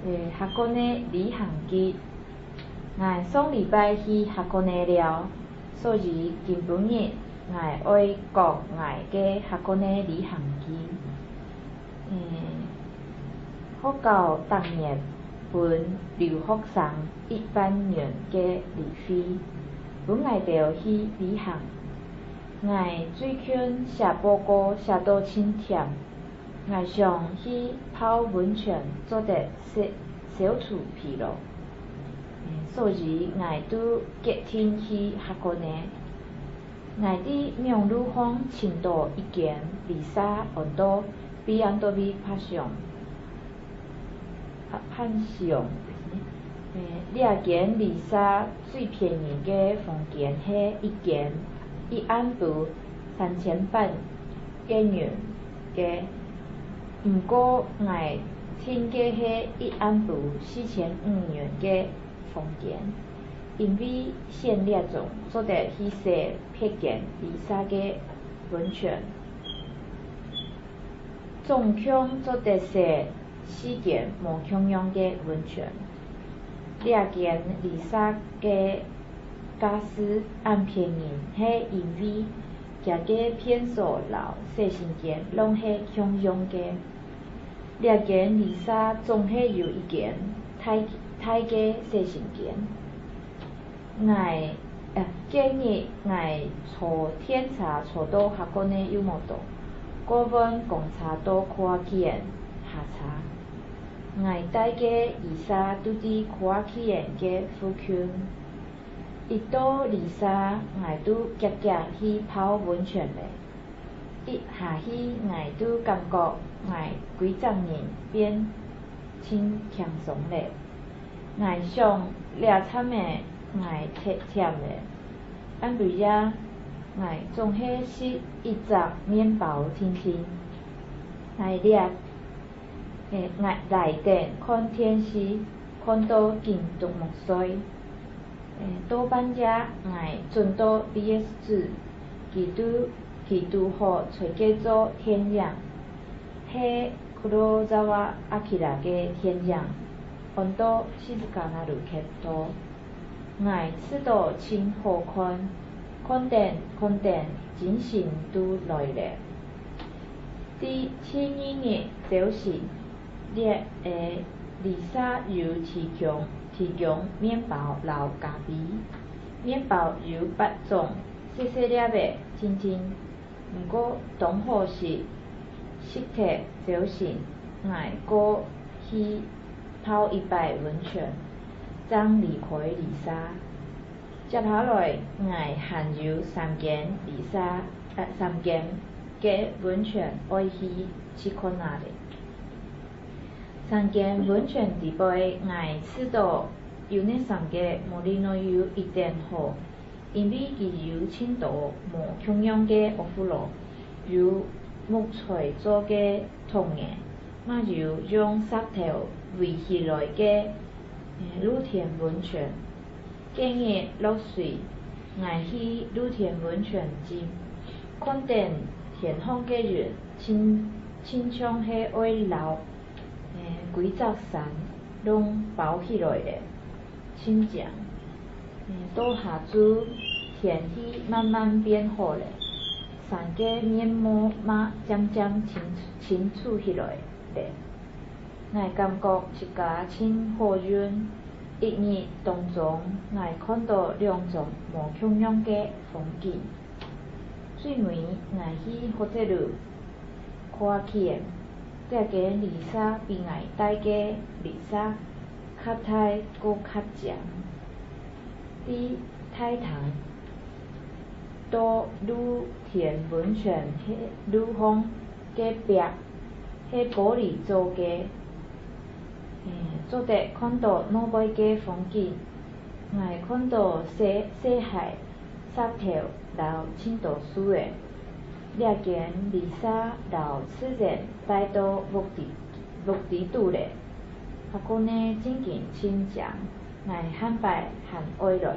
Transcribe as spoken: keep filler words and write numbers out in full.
欸，箱根旅行記。𠊎上禮拜去箱根了，所以今晡日𠊎愛講𠊎个箱根旅行記。欸，學校逐月分留學生一萬元个旅費，分𠊎兜去旅行。𠊎最近寫報告寫到盡悿， 𠊎想去泡溫泉做得消，消除疲勞。嗯，所以𠊎就決定去箱根。𠊎在網路項尋到一間旅社安到B and B Pension。 Pension。欸，這間旅社最便宜个房間係一間一暗晡三千八个銀个，毋過𠊎訂个係一暗晡四千五銀个房間，因為選這種做得去洗別間旅社个溫泉。 總共做得洗四間無共樣个溫泉。這間旅社个價數恁便宜，係因為厥个便所摎洗身間攏係共用个。這間旅社總係有一間大，大个洗身間。 𠊎，啊，該日𠊎坐電車坐到箱根湯本，過換公車到小涌園下車。𠊎戴个旅社就在小涌園个附近。一到旅社，𠊎就遽遽去泡溫泉咧。 一下去，𠊎就感覺𠊎歸隻人變盡輕鬆咧。𠊎想這站仔𠊎忒悿咧，暗晡夜𠊎總係食一隻麵包定定，來這，欸，𠊎來等看電視，看到緊啄目睡。 欸，到半夜，𠊎轉到B S G，佢拄，佢拄好在該做電影，係Kurosawa Akira个電影，安到Shizuka Narukedo。𠊎試著盡好看，看等，看等，精神都來咧。第，第二日朝晨， 這个旅社有提供，提供麵包摎咖啡。麵包有八種，細細粒仔，定定，毋過當好食。食忒朝晨，𠊎過去泡一擺溫泉，正離開旅社。 接下來，𠊎還有三間旅社，呃，三間个溫泉愛去試看啊咧。三間溫泉裡背，𠊎試著Unesan个Morinoyu一等好，因為佢有盡多無共樣个お風呂，有木材做个桶仔，嘛有用石頭圍起來个，呃，露天溫泉。 該日落水，𠊎去露天溫泉浸，看等天項个雲，親，親像係愛摎，欸，歸隻山攏包起來咧，盡靚。欸，到下晝，天氣慢慢變好咧，山个面貌嘛漸漸清，清楚起來咧。 𠊎感覺自家盡好運，一日當中，𠊎看著兩種無共樣个風景。最尾，𠊎去Hotaru，小涌園，這間旅社比𠊎戴个旅社較大過較靚。在大廳，到露天溫泉个路項， 个壁係玻璃做个，欸，做得看著外背个風景。𠊎看著細，細溪、石頭摎盡多樹仔。這間旅社摎自然帶到屋裡，屋裡肚咧。箱根正經盡靚，𠊎下擺還愛來。